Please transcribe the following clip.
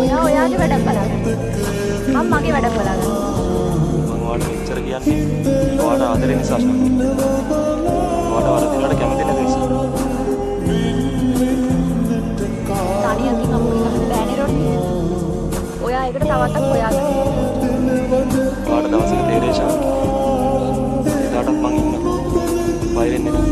ඔයා ඔයාගේ වැඩක් බලාගන්න. මම මගේ වැඩක් බලාගන්න. මං ඔයාට මෙච්චර කියන්නේ ඔයාට ආදරේ නිසා ශාන්ති. ඔයාට වරදිනවට කැමති නැති නිසා. තනියකින් අමුණි ගහන්න බෑනේ රොඩ්නි. ඔයා ඒකට තවත් හොයාගන්න. ඔයාට දවසක තේරෙයි ශාන්ති. එදාටත් මං ඉන්නවා. බය වෙන්න එපා.